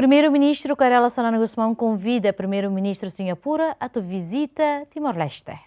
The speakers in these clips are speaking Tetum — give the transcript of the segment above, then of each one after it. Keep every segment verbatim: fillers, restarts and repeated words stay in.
Primeiru-Ministru Kay Rala Xanana Gusmão konvida Primeiru-Ministru Singapura atu vizita Timor-Leste.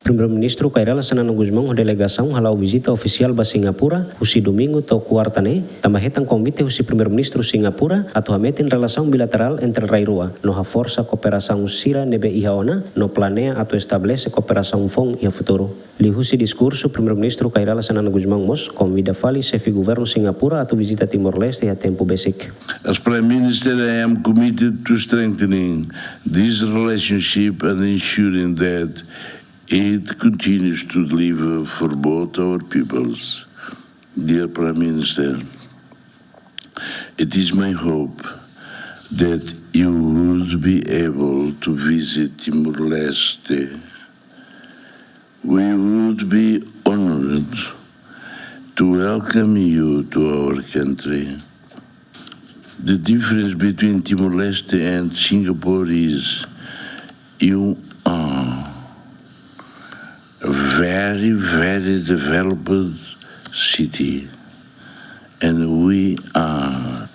Primeiru-Ministru Kay Rala Xanana Gusmão ho delegasaun hala'o vizita ofisiál ba Singapura husi Domingu to'o Kuarta ne'e, tanba hetan konvite husi Primeiru-Ministru Singapura atu hametin relasaun bilaterál entre rai rua, no haforsa kooperasaun sira ne'ebé iha ona, no planeia atu estabelese kooperasaun foun iha futuru. Liuhusi diskursu, Primeiru-Ministru Kay Rala Xanana Gusmão mós konvida fali xefe governu Singapura atu vizita Timor-Leste iha tempu besik. As Prime Minister, I am committed to strengthening this relationship and ensuring that it continues to deliver for both our peoples. Dear Prime Minister, it is my hope that you would be able to visit Timor-Leste. We would be honored to welcome you to our country. The difference between Timor-Leste and Singapore is you are a very, very developed city, and we are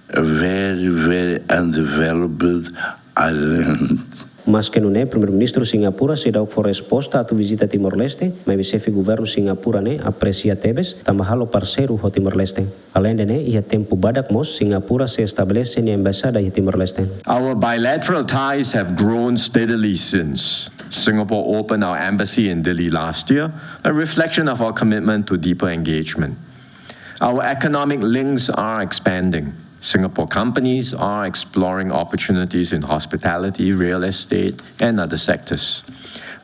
a very, very undeveloped island. Maske nune'e, Primeiru-Ministru Singapura seidauk fó resposta atu vizita Timor-Leste, maibé xefe governu Singapura ne'e apresia tebes, tanba halo parseiru ho Timor-Leste. Aleinde ne'e, iha tempu badak mós, Singapura sei estabelese nia embaixada iha Timor-Leste. Our bilateral ties have grown steadily since Singapore opened our embassy in Dili last year, a reflection of our commitment to deeper engagement. Our economic links are expanding. Singapore companies are exploring opportunities in hospitality, real estate, and other sectors.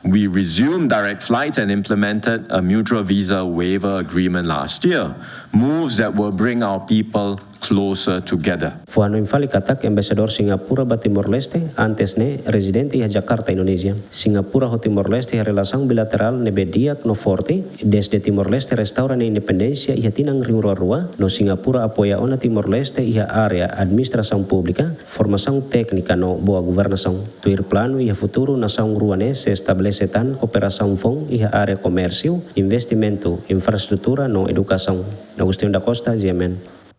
We resumed direct flights and implemented a mutual visa waiver agreement last year, moves that will bring our people closer together. Fó hanoin fali katak Embaixadór Singapura ba Timor-Leste, antes ne'e rezidente iha Jakarta, Indonézia. Singapura ho Timor-Leste iha relasaun bilaterál ne'ebé di'ak no forte, dezde Timor-Leste restaura nia independénsia iha tinan rihun rua rua, no Singapura apoia ona Timor-Leste iha área administrasaun públika, formasaun téknika no boa governasaun. Tuir planu iha futuru nasaun rua ne'e sei estabelese tan kooperasaun foun iha área komérsiu, investimentu, infraestrutura no edukasaun. Agostinho da Costa, G M N.